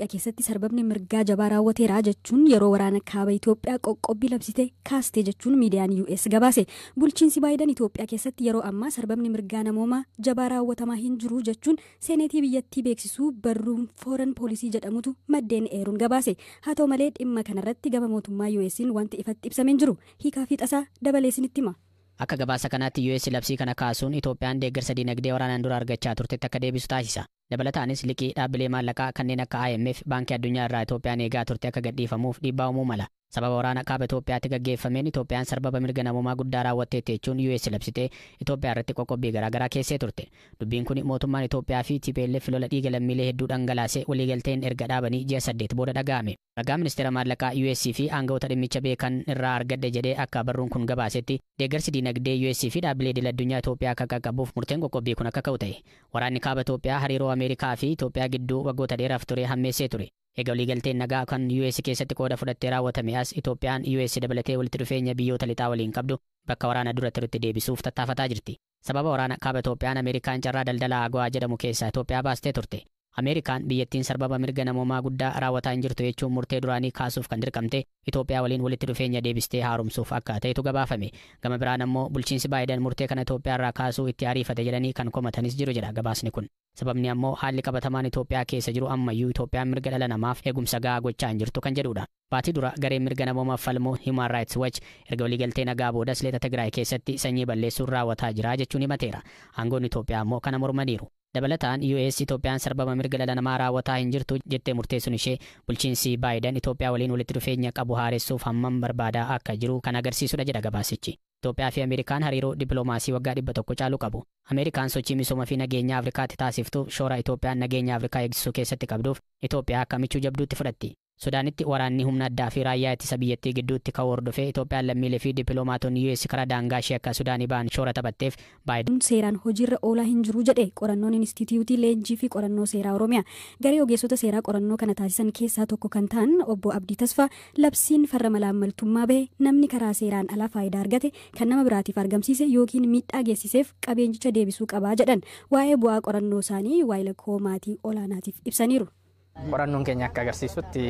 Itoophiyaa keessatti sarbamni mirgaa jabaa raawwateera jechuun yeroo waraana kaaba Itoophiyaa qoqqobbii labsite kaaste jechuun miidiyaan US gabaase. Bulchiinsi Baayiden Itoophiyaa keessatti yeroo ammaa sarbamni mirgaa namoomaa jabaa raawwatamaa hin jiru jechuun seeneetii biyyattii beeksisuu barruun Foreign Policy jedhamutu maddeen eeruun gabaase. Haa ta'u malee, dhimma kanarratti gama mootummaa US'n wanti ifatti ibsamee hin jiru. Hiikaa fi tasaa dabalee isinitti hima. Akka gabaasa kanaatti, US labsii kana kaasuun Itoophiyaan deeggarsa dinagdee waraanaan dura argachaa turtetti akka deebisu taasisa. Dabalataanis liqii dhaabbilee maallaqaa kanneen akka IMF, Baankii Addunyaa irraa Itoophiyaan eegaa turte akka gadhiifamuuf dhiibbaa uumuu mala. Sababa waraana kaaba Itoophiyaatti gaggeeffameen Itoophiyaan sarbama mirga namoomaa guddaa raawwatteetti jechuun US labsitee Itoophiyaa irratti qoqqobbii garaagaraa keessee turte. Dubbiin kun mootummaan Itoophiyaa fi TPLF lola dhiiga lammiilee hedduu dhangalaasee waliigalteen erga dhaabanii ji'a 8 booda dhaga'ame. Ragaa ministeera maallaqaa US fi aangawoota dhimmicha beekan irraa argadhe jedhee akka barruun kun gabaasetti, deeggarsi dinagdee US fi dhaabbilee idil addunyaa Itoophiyaa akka qaqqabuuf murteen qoqqobbii kun akka ka'u ta'e. Waraanni kaaba Itoophiyaa hariiroo Ameerikaa fi Itoophiyaa gidduu waggoota dheeraaf ture hammeessee ture. Egaa waliigalteen nagaa kan US keessatti qooda fudhattee raawwatame as, Itoophiyaan US dabalatee walitti dhufeenya biyyoota lixaa waliin qabdu bakka waraana dura turetti deebisuuf tattaafataa jirti. Sababa waraana kaaba Itoophiyaan Ameerikaan carraa daldalaa AGOA jedhamu keessaa Itoophiyaa baastee turte. Ameerikaan biyyattiin sarbama mirga namoomaa guddaa raawwataa hin jirtu jechuun murtee duraanii kaasuuf kan dirqamte Itoophiyaa waliin walitti dhufeenya deebistee haaromsuuf akka ta'etu gabaafame. Gama biraan ammoo bulchiinsi Baayiden murtee kana Itoophiyaa irraa kaasuu itti ariifate jedhanii kan komatanis jiru jedha gabaasni kun. Sababni ammoo haalli qabatamaan Itoophiyaa keessa jiru ammayyuu Itoophiyaan mirga dhala namaaf eegumsa gahaa gochaa hin jirtu kan jedhudha. Baatii dura gareen mirga namoomaaf falmu Human Rights Watch erga waliigaltee nagaa boodas lixa Tigraay keessatti sanyii balleessuun raawwataa jira jechuun himateera. Aangoonni Itoophiyaa ammoo kana mormaniiru. Dabalataan US Itoophiyaan sarbama mirga dhala namaa raawwataa hin jirtu jettee murteessuun ishee bulchiinsi Baayiden Itoophiyaa waliin walitti dhufeenya qabu haaressuuf hammam barbaadaa akka jiru kan agarsiisudha jedha gabaasichi. Itoophiyaa fi Ameerikaan hariiroo dippiloomaasii waggaa 100 caalu qabu. Ameerikaan sochii misooma fi nageenya Afrikaatti taasiftuuf shoora Itoophiyaan nageenya Afrikaa eegsisuu keessatti qabduuf Itoophiyaa akka michuu jabduutti fudhatti. Sudaanitti waraanni humna addaa fi raayyaa ittisa biyyattii gidduutti ka'uu hordofee Itoophiyaan lammiilee fi dippiloomaatonni US karaa daangaa ishee akka Sudaanii ba'an shoora taphatteef Baayiden seeraan hojiirra oolaa hin jiru jedhe qorannoon Inistituutii Leenjii fi Qorannoo Seeraa Oromiyaa. Garee ogeessota seeraa qorannoo kana taasisan keessaa tokko kan ta'an obbo Abdii Tasfaa, labsiin farra malaammaltummaa bahe namni karaa seeraan alaa faayidaa argate kan nama biraatiif argamsiise yookiin miidhaa geessiseef qabeenyicha deebisuu qabaa jedhan. Waa'ee bu'aa qorannoo isaanii waayila maatii olaanaatiif ibsaniiru. Qorannoon keenya akka agarsiisutti,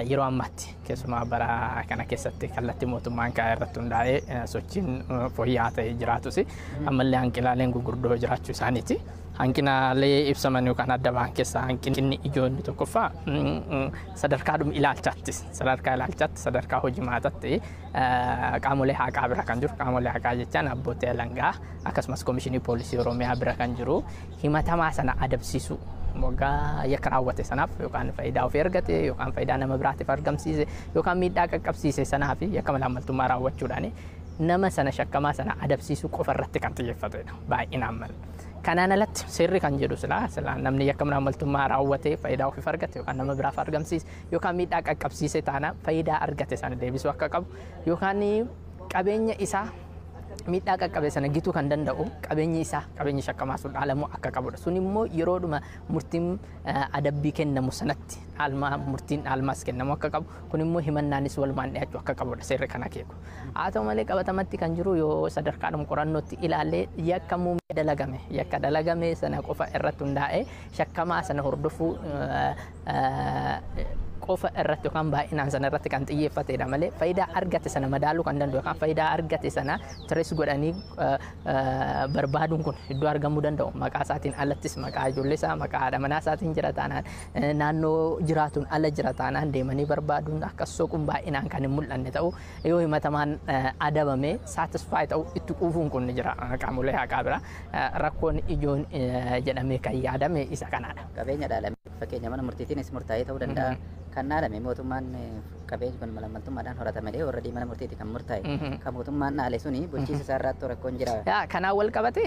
yeroo ammaatti keessumaa bara kana keessatti kallattii mootummaan kaa'e irratti hundaa'ee sochiin fooyya'aa ta'e jiraatus, ammallee hanqinaaleen gurguddoo jiraachuu isaaniiti. Hanqinaalee ibsaman yookaan adda ba'an keessaa hanqinni ijoon tokkoffaa sadarkaadhuma ilaalchaatti, sadarkaa ilaalchaatti, sadarkaa hojimaataatti qaamolee haqaa bira kan jiru, qaamolee haqaa jechaan abbootii alangaa akkasumas Koomishinii Poolisii Oromiyaa bira kan jiru, himatamaa sana adabsiisuu, waggaa yakka raawwate sanaaf yookaan faayidaa ofii argate yookaan faayidaa nama biraatiif argamsiise yookaan miidhaa qaqqabsiise sanaaf yakka malaammaltummaa raawwachuudhaan nama sana, shakkamaa sana adabsiisuu qofa irratti kan xiyyeeffatedha baay'inaan malee. Kanaan alatti seerri kan jedhu silaa namni yakka malaammaltummaa raawwate faayidaa ofiif argate yookaan nama biraaf argamsiise yookaan miidhaa qaqqabsiise taana faayidaa argate sana deebisuu akka qabu, yookaan qabeenya isaa miidhaa qaqqabe sana gituu kan danda'u qabeenyi isaa, qabeenyi shakkamaa sun dhaalamuu akka qabudha. Sun immoo yeroodhuma murtiin adabbii kennamu sanatti dhaalmaa, murtiin dhaalmaas kennamuu akka qabu, kun immoo himannaanis walumaan dhiyaachuu akka qabudha seerri kan akeeku. Haa ta'u malee, qabatamatti kan jiru yoo sadarkaadhuma qorannootti ilaallee, yakka muummee dalagame, yakka dalagame sana qofa irratti hundaa'ee shakkamaa sana hordofuu qofa irratti yookaan baay'inaan sana irratti kan xiyyeeffatedha malee, faayidaa argate sana madaaluu kan danda'u yookaan faayidaa argate sana trace godhanii barbaaduun kun iddoo argamuu danda'u maqaa isaatiin alattis maqaa ijoollee isaa, maqaa haadha manaa isaatiin jira taanaan, naannoo jiraatuun ala jira taanaan deemanii barbaaduun akkas soquun baay'inaan kan hin mul'anne ta'u, yoo himatamaan adabame satisfy ta'u itti quufuun kun ni jira qaamolee haqaa bira. Rakkoon ijoon jedhamee kan yaadame isa kanaadha. Qabeenya dhaalame, fakkeenya mana murtiitiinis murtaa'ee ta'uu danda'a. Kan dhaalame mootummaan qabeenyi kun malaammaltummaadhaan horatame warra mana murtiiti kan murtaa'e. Kan mootummaan dhaale suni bulchiinsa isaa irratti rakkoon jira. Yaa, kanaan wal qabate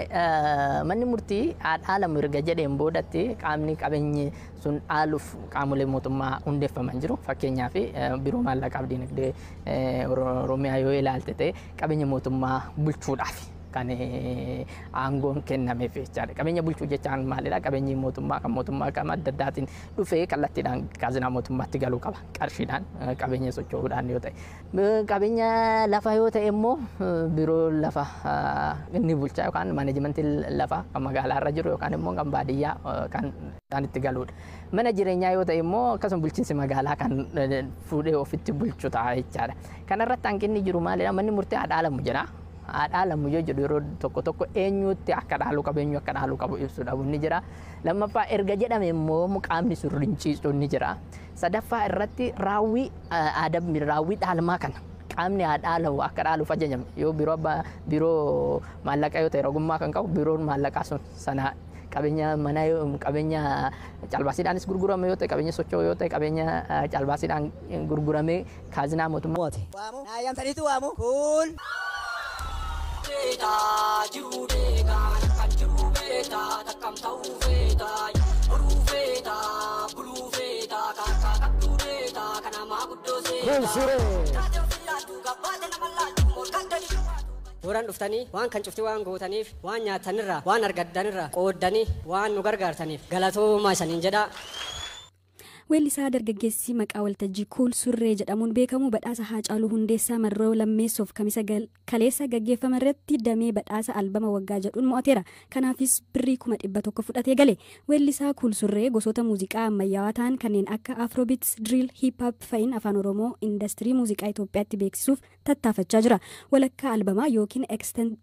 manni murtii dhaalamu erga jedheen boodatti qaamni qabeenyi sun dhaaluuf qaamolee mootummaa hundeeffaman jiru. Fakkeenyaaf, Biiroo Maallaqaaf Dinagdee Oromiyaa yoo ilaalte ta'e, qabeenya mootummaa bulchuudhaaf Kan aangoon kennameef jechaadha. Qabeenya bulchuu jechaan maalidha? Qabeenyi mootummaa kan mootummaa qaama adda addaatiin dhufee kallattiidhaan kaazinaa mootummaatti galuu qaba. Qarshiidhaan qabeenya socho'uudhaan yoo ta'e. Qabeenya lafa yoo ta'e immoo biiroo lafa inni bulchaa yookaan maaneejimentiin lafaa kan magaalaa irra jiru yookaan immoo kan baadiyyaa kan isaan itti galuudha. Mana jireenyaa yoo ta'e immoo akkasuma bulchiinsi magaalaa kan fuudhee ofitti bulchu ta'a jechaadha. Kanarratti hanqinni jiru maalidha? Manni murtee haa dhaalamu jedha. Haa dhaalamu yoo jedhu yeroo tokko tokko eenyutti akka dhaaluu qabu eenyu akka dhaaluu qabu ibsu dhabu ni jira. Lammaffaa erga jedhame immoo qaamni sun rinciisu ni jira. Sadaffaa irratti raawwii adabni raawwii dhaalmaa kana qaamni haa dhaalamu akka dhaaluuf ajajame yoo biiroo abbaa biiroo maallaqaa yoo ta'e rogummaa kan qabu biiroon maallaqaa sun sana qabeenya mana qabeenya caalbaasiidhaanis gurgurame yoo ta'e qabeenya socho'u yoo ta'e qabeenya caalbaasiidhaan gurguramee kaazinaa mootummaa. Waamu naayyamsaniitu waamu kuul. Booraan dhuftanii waan kan cufti waan gootaniif waan nyaatanirraa waan argaddanirraa qooddanii waan nu gargaartaniif galatoomaa isaniin jedha. Weellisaa dargaggeessi maqaa waltajjii Kuul Surree jedhamuun beekamu badhaasa Haacaaluu Hundeessaa Marroo Lammeessoof kamisa kaleessa gaggeeffame irratti damee badhaasa albama waggaa jedhuun mo'ateera. Kanaafis birrii 100,000 fudhatee gale. Weellisaa Kuul Surree gosoota muuziqaa ammayyaawaa ta'an kanneen akka Afrobeats, Drill, Hip Hop fa'iin afaan Oromoo indastirii muuziqaa Itoophiyaatti beeksisuuf tattaafachaa jira. Walakkaa albamaa yookiin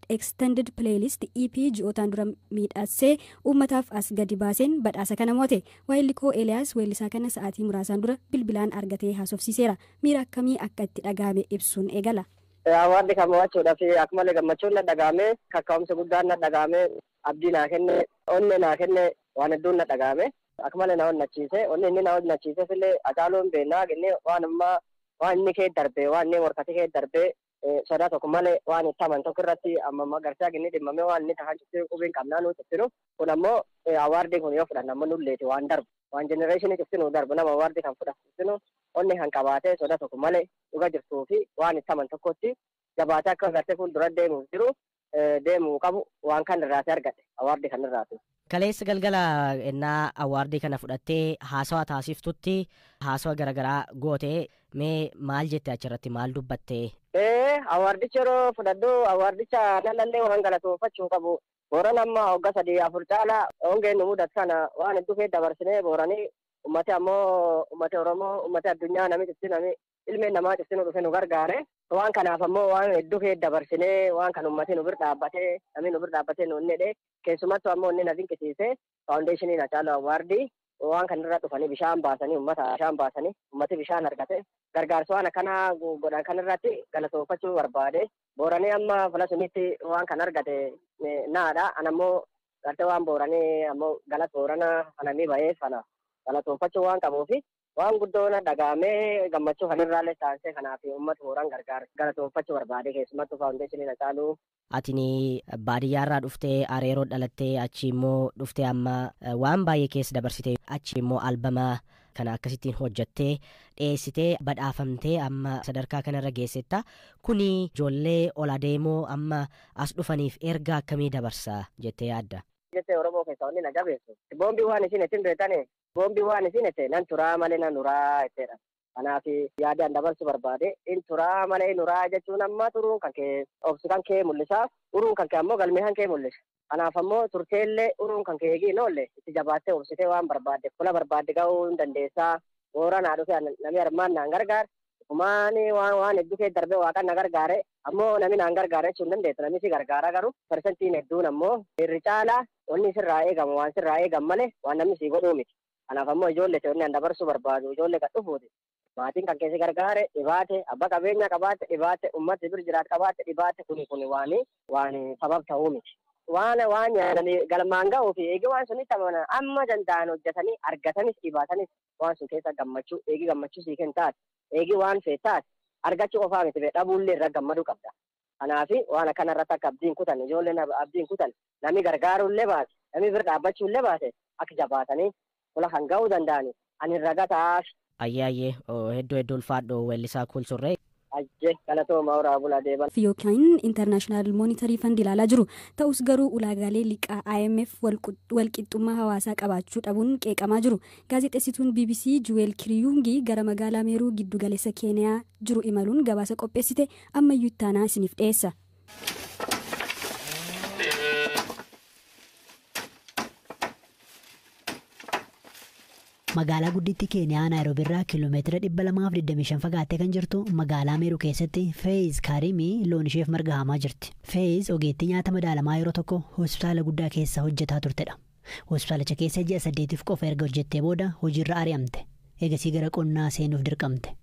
Extended Playlist EP ji'ootaan dura miidhagsee uummataaf as gadi baaseen badhaasa kana mo'ate. Waayillikoo Eeliyaas weellisaa kana sa'aatii muraasaan dura bilbilaan argatee haasofsiiseera. Miira akkamii akka itti dhagahame ibsuun eegala. Awwaardi kan mo'achuudhaaf akkuma gammachuun na dhagahame, kaka'umsa guddaan na dhagahame, abdii naa kenne, onnee naa kenne, waan hedduun na dhagahame. Akkuma na onnachiise, onni inni na onnachiises illee Hacaaluun beennaa kenne waan ammaa waan inni kee darbee, waan inni morkatee kee darbee sodaa tokko malee waan itti aman tokko irratti amma garsaa kenne dhimmamee waan inni tahaa jirtu qubiin qabnaa nuti ittinu. Kun ammoo awwaardi kun yoo fudhanna ammoo nulleeti waan darbu. Waan jenereeshinii cuftinu darbu nama awwaardi kan fudhatu cuftinu onni kan qabaatee soda tokko malee dhuga jirtuu fi waan itti aman tokkotti jabaatee akka gartee fuuldura deemuuf jiru deemuu qabu waan kan irraati argate awwaardi kan irraati. Kaleessa galgala ennaa awwaardii kana fudhattee haasawa taasiftutti haasawa garaagaraa gootee mee maal jette achirratti maal dubbatte? Awwaardicha yeroo fudhadhu awwaardicha nalallee waan galatoonfachuu qabu. Booran amma hogga 3-4 caala hongeen nu mudatu kana waan hedduu kee dabarsinee booranii ummati ammoo ummati Oromoo ummati addunyaa nami cufti nami ilmeen namaa cufti nu dhufe nu gargaare. Waan kanaaf ammoo waan hedduu kee dabarsinee waan kan ummati nu bir dhaabbatee nami nu bir dhaabbatee nu innedhe keessumattuu ammoo inni na dinqisiise faawundeeshiniin Haacaaluu Awwaardii waan kanarra dhufanii bishaan baasanii ummata bishaan baasanii ummati bishaan argate gargaarsa waan akkanaa godhan kanarratti galatoonfachuu barbaade. Booranii amma fuula sunitti waan kan argate naadha. Ana ammoo gartee waan booranii ammoo galata boorana anamii ba'ee sana galatoonfachuu waan qabuufi waan guddoo na dhagahamee gammachuu kanirraallee taansee kanaaf uummata booran gargaar galatoonfachuu barbaade keessumattuu faawundeeshiniin Haacaaluu. Atini baadiyyaarraa dhuftee areeroo dhalattee achi immoo dhuftee amma waan baay'ee keessa dabarsitee achi immoo albama kana akkasittiin hojjattee dhiyeessitee badhaafamtee amma sadarkaa kanarra geessetta. Kuni ijoollee ol adeemoo amma as dhufaniif ergaa akkamii dabarsa jettee yaadda? Jettee Oromoo keessaa wanni na jabeessu. Boombii waan isin ittiin beektani boombii waan isin itti nan turaa malee nan uraa jetteedha. Kanaaf yaadaan dabarsuu barbaade in turaa malee in uraa jechuun amma turuun kan kee obsu kan kee mul'isa uruun kan kee ammoo galmee kan kee mul'isa. Kanaaf ammoo turteellee uruun kan kee eegii oolle itti jabaattee obsitee waan barbaadde fuula barbaadde ga'uu hin dandeessaa. Boora naa dhufe namni armaan naan gargaare kumaani waan hedduu kee darbee waaqan na gargaare ammoo namni naan gargaare jechuun dandeessu namni si gargaara garuu persentiin hedduun ammoo irri caalaa wanni sirraa eegamu waan sirraa eegam malee waan namni si godhuu miti. Kanaaf ammoo ijoollee ta'e wanni dabarsuu barbaadu ijoollee kan dhufuuti. Maatiin kan keessi gargaare dhibaate abbaa qabeenya qabaate dhibaate uummata bir jiraat qabaate dhibaate kuni kuni waan sabab ta'uu miti. Waan waan yaadanii galmaan ga'uu fi eegi waan sunitti amanan amma danda'an hojjetanii argatanis dhibaatanis waan sun keessa gammachuu eegi gammachuu sii kennaati eegi waan feetaati argachuu qofaa miti dhabuullee irra gammaduu qabda. Kanaaf waan akkana irratti akka abdiin kutan ijoolleen abdiin kutan namni gargaaruullee baase namni bira dhaabbachuullee baase akka jabaatanii fuula kan ga'uu danda'ani ani raga ta'aaf. Ayyee ayyee hedduu hedduu ulfaadhu weellisaa Kuul Surree. Ajje galatooma horaa bulaa deeban. Yookiin International Monetary Fund ilaalaa jiru. Ta'us garuu ulaagaalee liqaa IMF walqixxummaa hawaasaa qabaachuu dhabuun qeeqamaa jiru. Gaazexeessituun BBC Juweel Kiriyuungii gara magaalaa Meeruu giddugaleessa Keeniyaa jiru imaluun gabaasa qopheessite ammayyuu ittaanaa isiniif dhiyeessa. Magaalaa guddittii Keeniyaa Naayiroobii irraa kiiloomeetira 225 fagaattee kan jirtu magaalaa Meeruu keessatti Feeyiz Kaarimii loon isheef marga haamaa jirti. Feeyiz ogeettii nyaata madaalamaa yeroo tokko hospitaala guddaa keessa hojjetaa turtedha. Hospitaalicha keessa ji'a 8 qofa erga hojjettee booda hojiirra ari'amte. Eegasii gara qonnaa seenuuf dirqamte.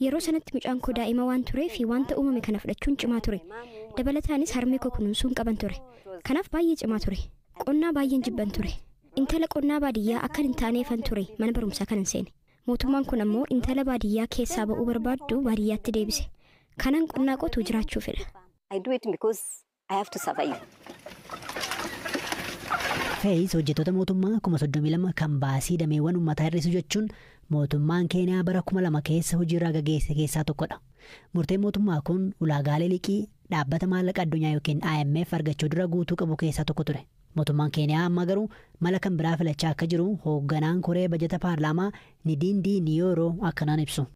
Yeroo sanatti mucaan koo daa'ima waan tureef wanta uumame kana fudhachuun cimaa ture. Dabalataanis harmee koo kunuunsuun qaban ture. Kanaaf baay'ee cimaa ture. Qonnaa baay'een jibban ture. Intala qonnaa baadiyyaa akkan hin taaneefan ture mana barumsaa kanan seene. Mootummaan kun ammoo intala baadiyyaa keessaa ba'uu barbaaddu baadiyyaatti deebise. Kanan qonnaa qotuu jiraachuu fedha. Feeyis hojjettoota mootummaa 32,000 kan baasii dameewwan uummataa hir'isu jechuun mootummaan Keeniyaa bara 2000 keessa hojiirraa gaggeesse keessaa tokkodha. Murteen mootummaa kun ulaagaalee liqii dhaabbata maallaqa addunyaa yookiin IMF argachuu dura guutuu qabu keessaa tokko ture. Mootummaan Keeniyaa amma garuu mala kan biraa filachaa akka jiru hoogganaan koree bajata paarlaamaa Nidiindii Niyooroo akkanaan ibsu.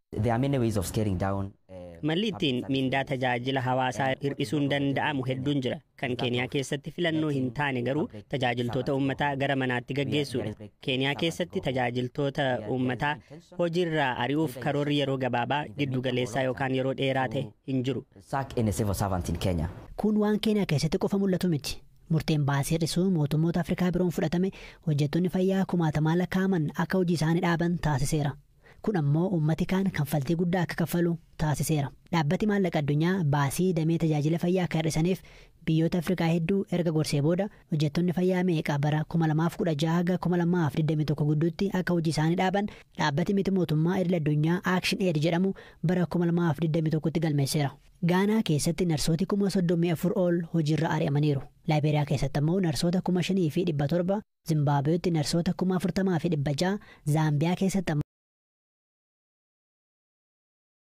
Malli ittiin miindaa tajaajila hawaasaa hir'isuun danda'amu hedduun jira. Kan Keeniyaa keessatti filannoo hin taane garuu tajaajiltoota uummataa gara manaatti gaggeessuudha. Keeniyaa keessatti tajaajiltoota uummataa hojiirraa ari'uuf karoorri yeroo gabaabaa giddu galeessaa yookaan yeroo dheeraa ta'e hin jiru. Kun waan Keeniyaa keessatti qofa mul'atu miti. Murteen baasii hir'isuu mootummoota Afrikaa biroon fudhatame hojjettoonni fayyaa kumaatamaan lakkaa'aman akka hojii isaanii dhaaban taasiseera. Kun ammoo uummati kaan kanfaltii guddaa akka kaffalu taasiseera. Dhaabbati maallaqa addunyaa baasii damee tajaajila fayyaa akka hir'isaniif biyyoota Afrikaa hedduu erga gorsee booda hojjettoonni fayyaa meeqa bara 2016 haga 2021 gidduutti akka hojii isaanii dhaaban dhaabbati miti mootummaa idil addunyaa Action Aid jedhamu bara 2021tti galmeesseera. Gaanaa keessatti narsooti 34,000 ol hojiirra ari'amaniiru. Laayibeeriyaa keessatti ammoo narsoota 5,700, Zimbaabuweetti narsoota 40,600, Zaambiyaa keessatti ammoo